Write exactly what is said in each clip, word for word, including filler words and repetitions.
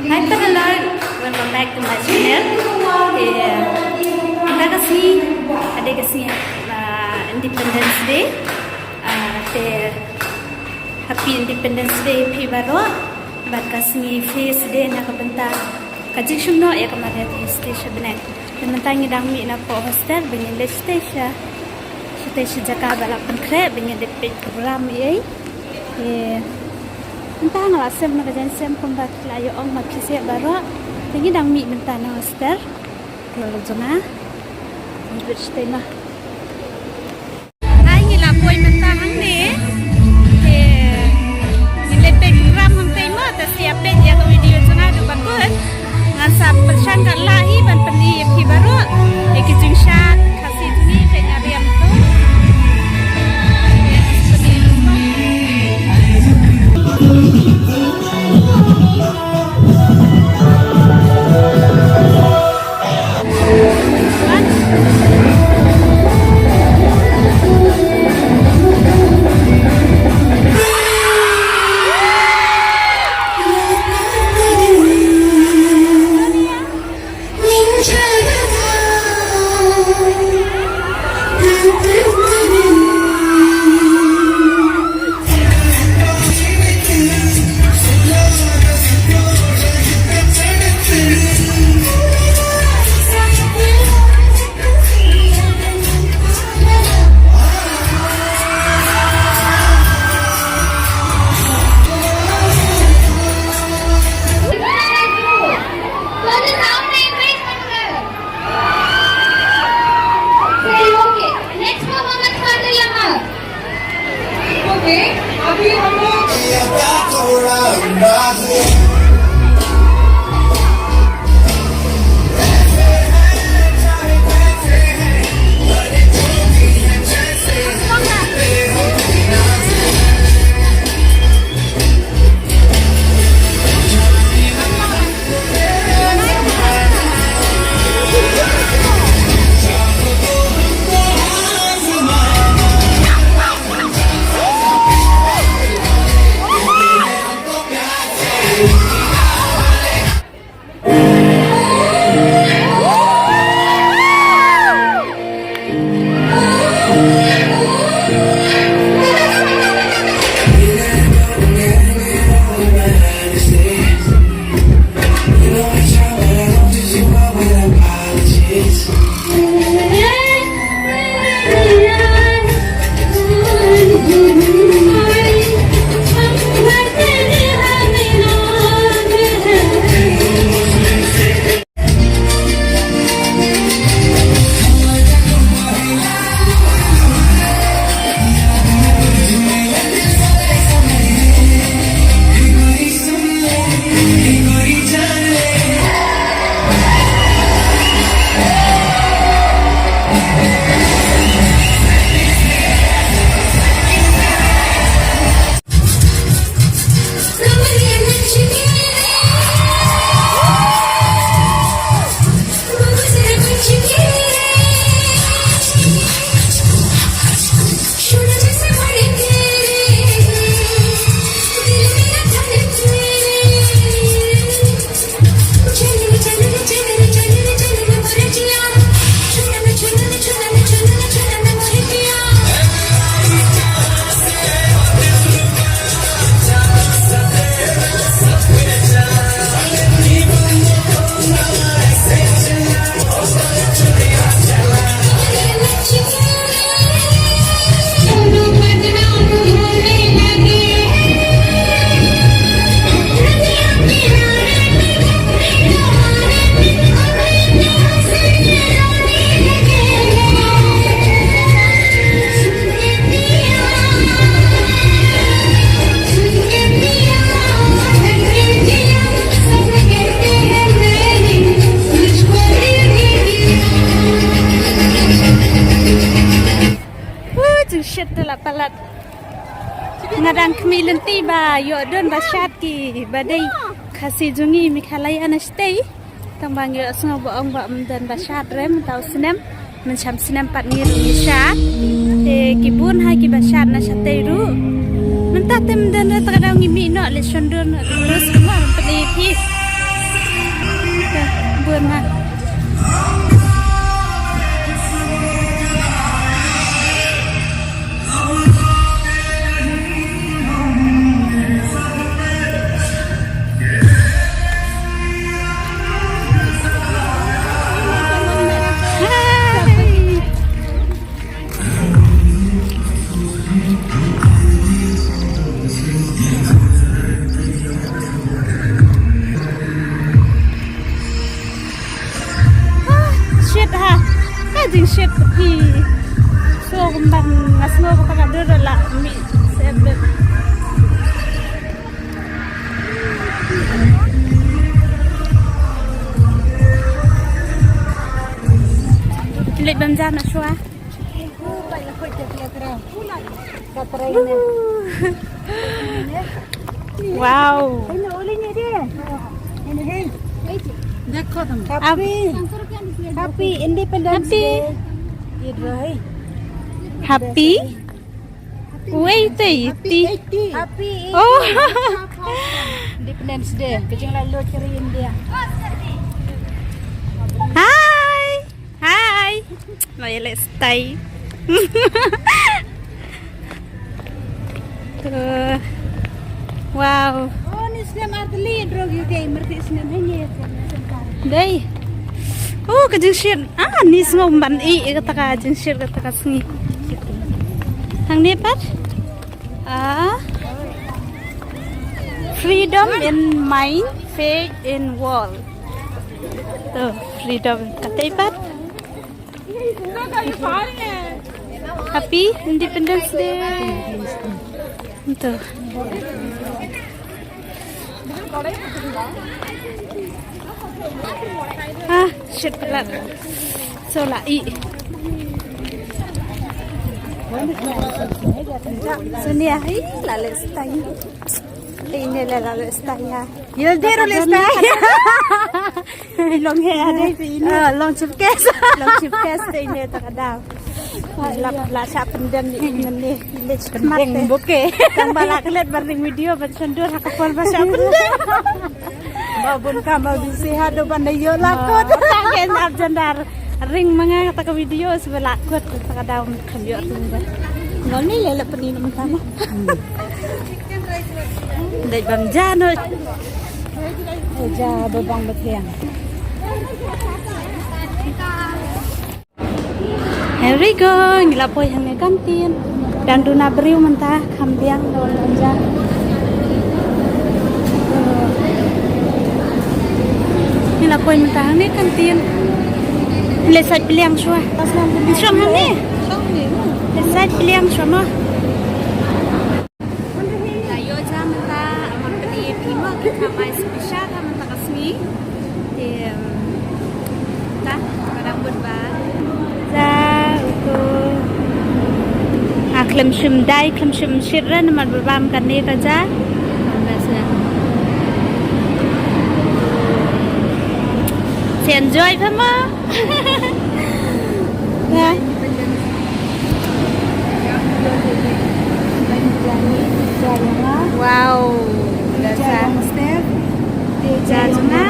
Hi, hello, welcome back to my channel. Te, mynta ka sngi, ka dei ka sngi, ah, Independence Day. Ah, te, Happy Independence Day phi baroh. Bad ka sngi Face Day na ka bynta ka jingshim noh ïa ka Mother Day sha bneng. Te mynta ngi dang mih na poh hostel ba ngin leit sha, sha jaka ba la pynkhreh ba ngin leit peit program ïa. Te mynta nga la sem na ka jaiñsem kumba la ïa-ong ma phi seh baroh. Te ngi dang mih mynta na hostel. Lalo jong nga. Ngi leit shatei noh. Ai ngi la poi mynta hangne. Te ngi leit peit program hangtei mo, te sa ïa peit ïa ka video jong nga haduh ba kut. Ngan sa pyrshang katba lah hi ban pyni ïa phi baroh ïa ki jingshad Khasi jong ngi, te nga riam to. सही, ओके। नेक्स्ट परफॉर्मेंस कर दो यहाँ। ओके, अभी हम लोग Woo, jingshit te la palat. Nga dang khmih lynti ba ïoh don ba shad ki ba dei Khasi jong ngi Meghalaya na shatei. Tang ba ngi ïohsngew ba ong ba ym don ba shad re mynta u snem. Mynshem snem pat ngi ruh ngi shad. Te ki bun ha ki ba shad na shatei ruh. Mynta te ym don re, te ka daw ngi mih noh, leit shon dur noh, dur skhem noh, pyni phi. Jingshit phi. So kumban nga sngew kata ka dur la mi sebet. Leit ban jan na shwa. Wow. Happy, happy Independence Day. Happy? Wait, eighty. Happy eighty. Oh. Independence Day. Ka jinglaitluid ka ri India. Hi. Hi. Ngi leit stay. Tuh. Wow. Oh, ni snem arteli drog yu kei merti snem hanya ya. Dei. Oh, ka jingshit. Ah, ni sngew ban i kata ka jingshit kata ka sngi. Hangne pat. Ah. Freedom in mind, faith in world. Tuh, freedom kata pat. Happy Independence Day. Tuh. Ah, shit, pelat. So la i. So ni ah, i la leh stang. Te ine la la leh stang ya. Yel dero leh stang. Long he ade te ine. Ah, long chief guest. Long chief guest te ine ta ka daw. La la cha pendem ni ine ni. Leh pendem bokeh. Tang ba la klet ba ring video ban shandur ha ka por ba cha pendem. Ba bun ka ba bisi ha do ban da yo la kot. Tang ken ap jandar ring manga ta ka video si ba la kot ta ka daw kan yo ring ba. Ngol ni le la penin mentang. Dei bang jano. Ja ba bang ba thiang. Here we go, ngi la poi hangne kantin. Dang duna briew mynta, kham biang, don don ja. Ngi la poi mynta hangne kantin. Ngi leit sait pliang shuwa. Shong hangne. Leit sait pliang shuwa mo. La ïoh ja mynta, amon pynïaid phi mo ki thamai special ha mynta ka sngi. Te, um, ta, ka dang bud ba. Ja, uto. Ah, khlem shim dai, khlem shim shit re, namar ba bam kane ka ja. Bam ba sa. Se enjoy pha mo. Wow. Dasar. Jajuna.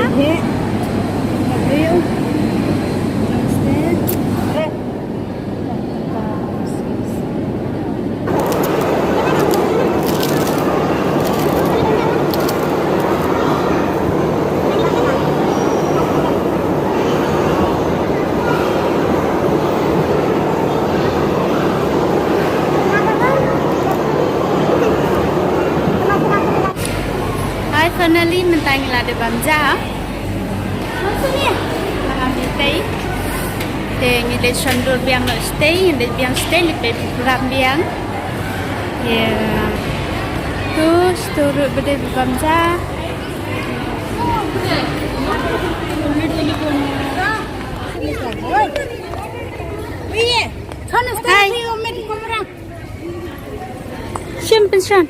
Hai, finally mynta ngi la dep bam ja. Te ngi leit shon dur biang noh shatei, ngi leit biang shatei, leit peit program biang. Ïa. Tu, shatei ruh ba dei ba bam ja. Hai. Shim pynshon.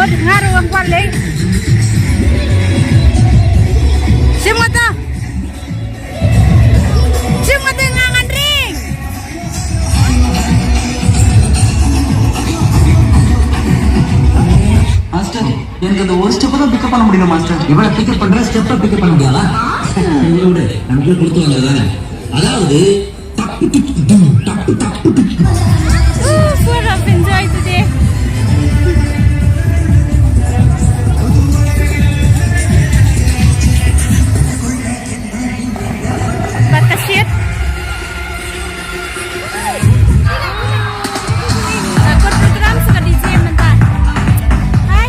Nga ruh wan kwah leh. Shim nga ta. Shim nga ta, nga ngan ring. Master, எனக்கு அந்த ஒரு ஸ்டெப் தான் பிக்கப் பண்ண முடியல, மாஸ்டர். இவளை பிக்கப் பண்ற ஸ்டெப்பை பிக்கப் பண்ண முடியாதா? விடு, விடு, நமக்கு கொடுத்து வந்தது தானே. அதாவது, டப்பு டுப் டும், டப்பு டப்பு டுப். Ooh, full of enjoy today. Bad ka shit. Ka kut program sa ka D J mynta. Hai.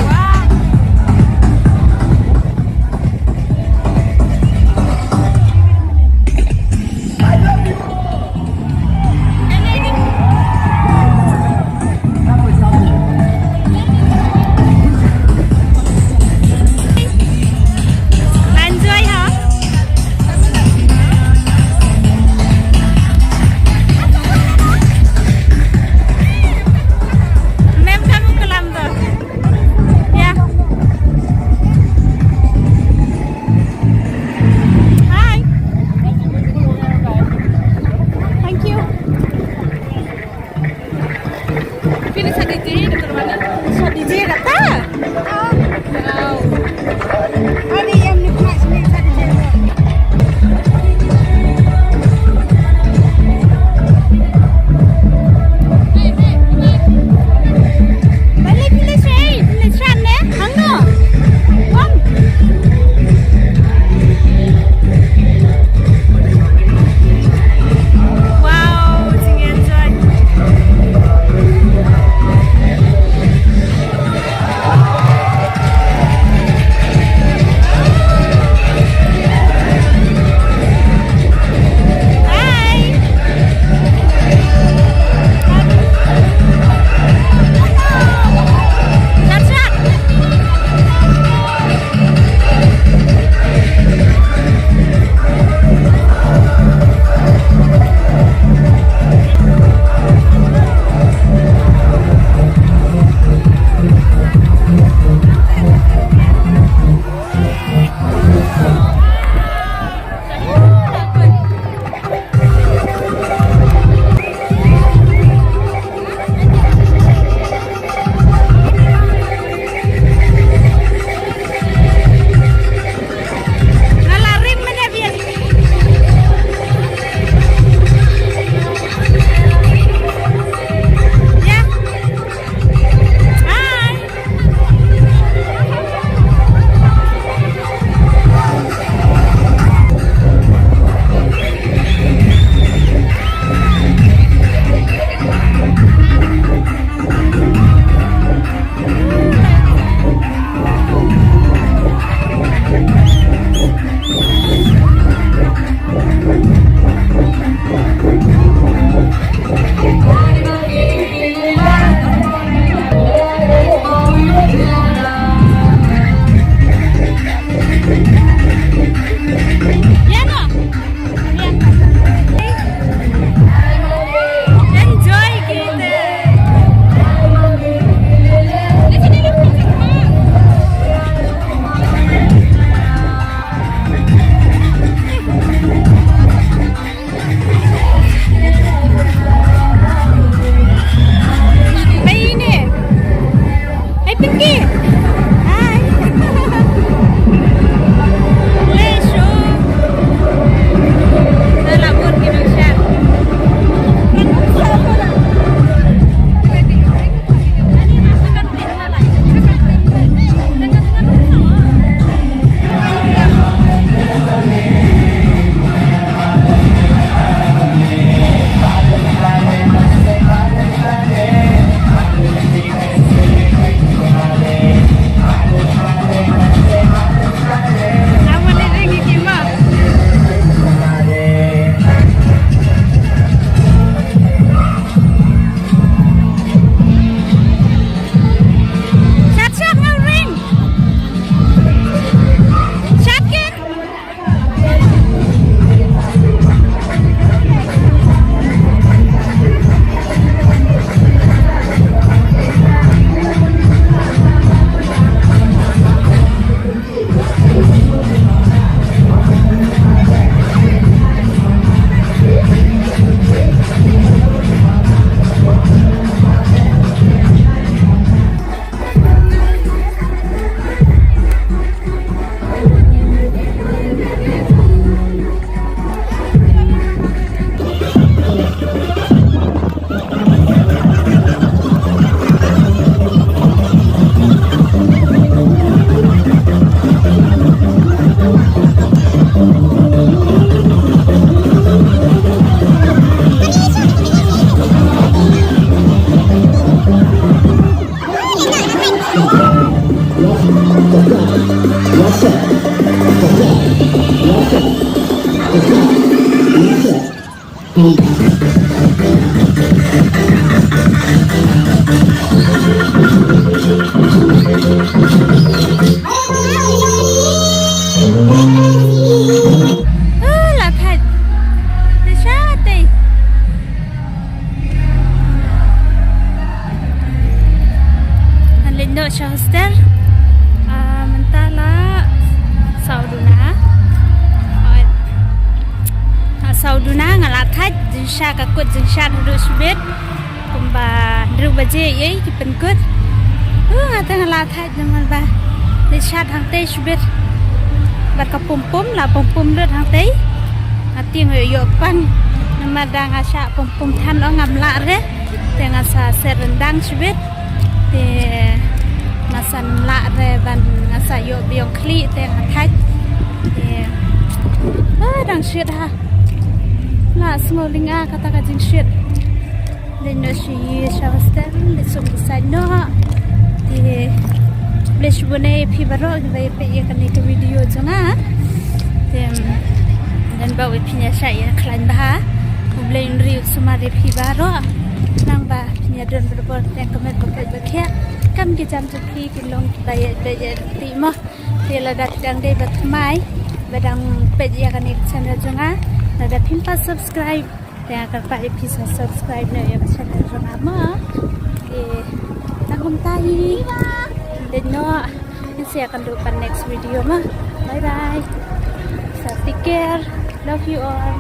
Ah, la thait. Te sha te. Ngan leit noh sha hostel. Ah, mynta la saw duna. Ah, saw duna nga la thait, jingshisha ka kut jingshisha haduh shibit. Kumba hynriew baje ei ei ki pynkut. Uh, nga te nga la thait namar ba leit shat hangtei shibit. Bad ka pum pum la pum pum lut hangtei. Nga tieng ïoh ïoh pang namar da nga shah pum pum than ong ngam lah re. Te nga sa set ryndang shibit. Te nga sa ym lah re ban nga sa ïoh biang khlieh te nga thait. Te ah, dang shit ha. La sngew lynga kata ka jingshit. Leit noh sha ïing sha hostel, leit sum leit saiñ noh. Te Blei shu bun ei ïa phi baroh kiba ïa peit ïa kane ka video jong nga. Te don ba wei phi ïa shah ïa khlaiñ bha. U Blei un ri u sumar ïa phi baroh. Nang ba phi ïa don barabor tang ka met ba peit ba khiah. Kam ki jam jong phi ki long kiba ïa peit ïa ti mo. Te lada phi dang dei ba thymmai ba dang peit ïa kane ka channel jong nga, lada phim pat subscribe, te nga kyrpad ïa phi sa subscribe noh ïa ka channel jong nga mo. Te tang kumta hi. Dei noh. Ngin sa ïakynduh pat next video mo. Bye bye. So take care. Love you all.